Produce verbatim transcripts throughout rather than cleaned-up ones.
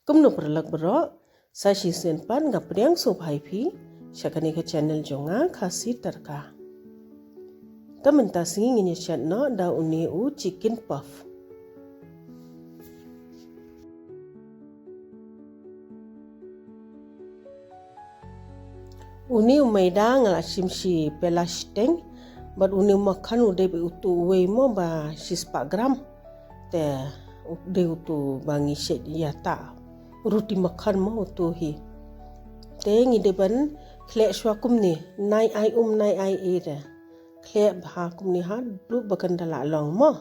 Kumno paralok baroh, sa shisien pat nga pdiang sngewbha ïa phi sha kane ka channel jong nga, Khasi Tadka. Te mynta sngi ngin ïa shet noh da une u chicken puff. Une u maida nga la shim shi pela shiteng, bad une u makhan u dei ba utu uwei mo ba shispah gram. Te u dei utu ba ngi shet ïa ta ruti makhan mo utu hi. Te ngi dei ban khleh shuwa kumne, nai ai um nai ai e te. Khleh bha kumne haduh ba kan da la long mo.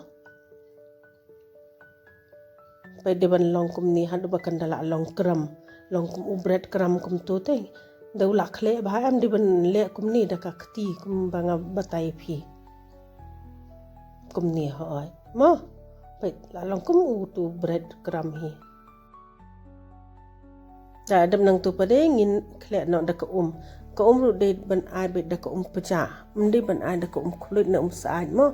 Peit dei ban long kumne haduh ba kan da la long crumb, long kum u bread crumb kumtu te. Da u la khleh bha em dei ban leh kumne da ka kti kumba nga batai phi. Kumne hoi. Mo, peit la long kum utu bread crumb hi. Da dep nangtu pat de ngin khleh noh da ka um. Ka um ruh dei ban ai beit da ka um pjah. Ym dei ban ai da ka um khluit ne um syaid mo.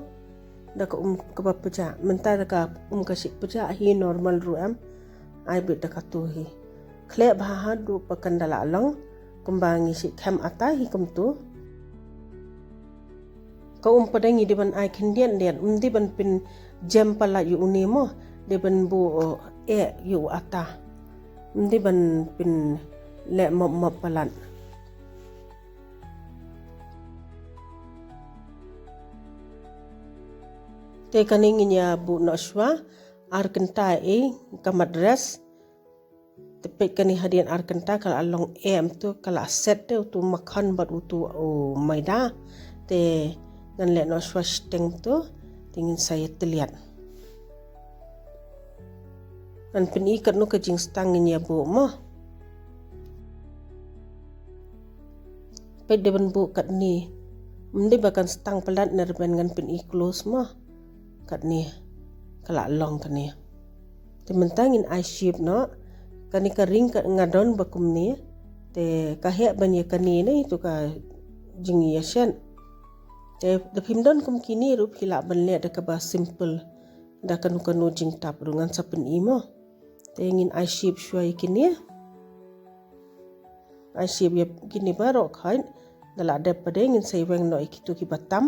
Da ka um kaba pjah. Mynta da ka um ka shi pjah hi normal ruh em. Ai beit da katu hi. Khleh bha haduh ba kan da la long. Kumba ngi shi khem ata hi kumtu. Ka um pat de ngi dei ban ai khyndiat diat, ym dei ban pynjem palat ïa une mo, dei ban buh eh ïa u ata. Ym dei ban pynleh mop mop palat. Te kane ngin ïa buh noh shuwa ar kynta e ka mat rest. Te peit kane hadien ar kynta ka la long em tu ka la set te utu makhan bad utu u maida. Te ngan leh noh shuwa shiteng tu te ngin sa ïa tylliat. Ngan pyni katno ka jingstang ngin ïa buh mo. Peit dei ban buh katne. Ym dei ba kan stang palat na rben ngan pyni close mo. Katne ka la long kane. Te mynta ngin ai shape noh. Kane ka ring ka nga don ba kumne. Te ka heh ban ïa kane ne tu ka jingïashet. Te da phim don kum kine ruh phi lah ban leh da kaba simple. Da kano kano jingtap ruh ngan sa pyni mo. Te ngin ai shape shuwa ïa kine. Ai shape ïa kine baroh khait. Da la dep pat de ngin sa ïa weng noh ïa kitu kiba tam.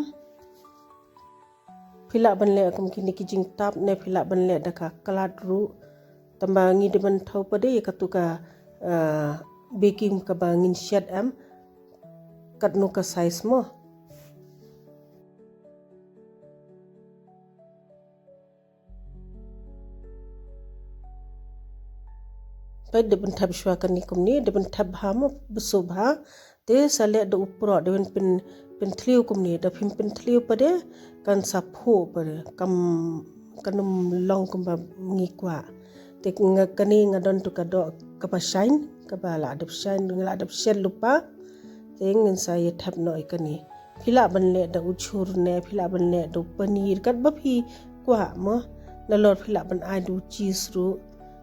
Phi lah ban leh kum kine ki jingtap ne phi lah ban leh da ka klat ruh. Tangba ngi dei ban thaw pat de ïa katu ka, ah, baking kaba ngin shet em. Katno ka size mo. Peit dei ban thep shuwa kane kumne, dei ban thep bha mo, bsut bha. Te sa leh da u proh, dei ban pyn, pynthliew kumne, da phim pynthliew pat de, kan sa phuh pat de, kam, kan ym long kumba ngi kwah. Te nga kane nga don tu ka doh kaba shine, kaba la dep shine, nga la dep shet lypa. Te ngin sa ïa thep noh ïa kane. Phi lah ban leh da u chur ne, phi lah ban leh da u paneer, katba phi kwah mo. Nalor phi lah ban ai da u cheese ruh.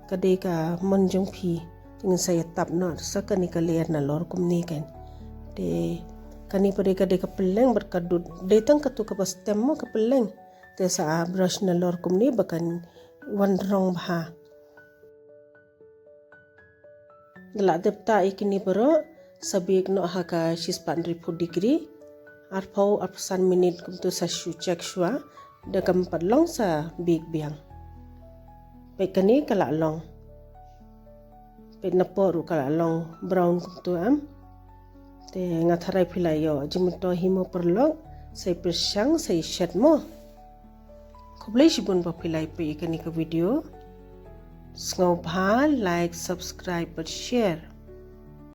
Ka dei ka mon jong phi. Te ngin sa ïa tap noh sa kane ka layer nalor kumne kan. Te kane pat de ka dei ka pylleng bad ka dud. Dei tang katu kaba stem mo ka pylleng. Te sa brush nalor kumne ba kan wan rong bha. Da la dep tah ïa kine baroh, sa bake noh ha ka shispah hynriewphew degree. Arphew, arphew san minit kumtu sa shu check shuwa, da kam pat long sa bake biang. Peit kane ka la long. Peit napoh ruh ka la long brown kumtu em. Te nga tharai phi la ïoh jingmyntoi hi mo paralok, sa ïa pyrshang, sa ïa shet mo. Khublei shibun ba phi la ïa peit ïa kane ka video. Sngewbha like, subscribe bad share.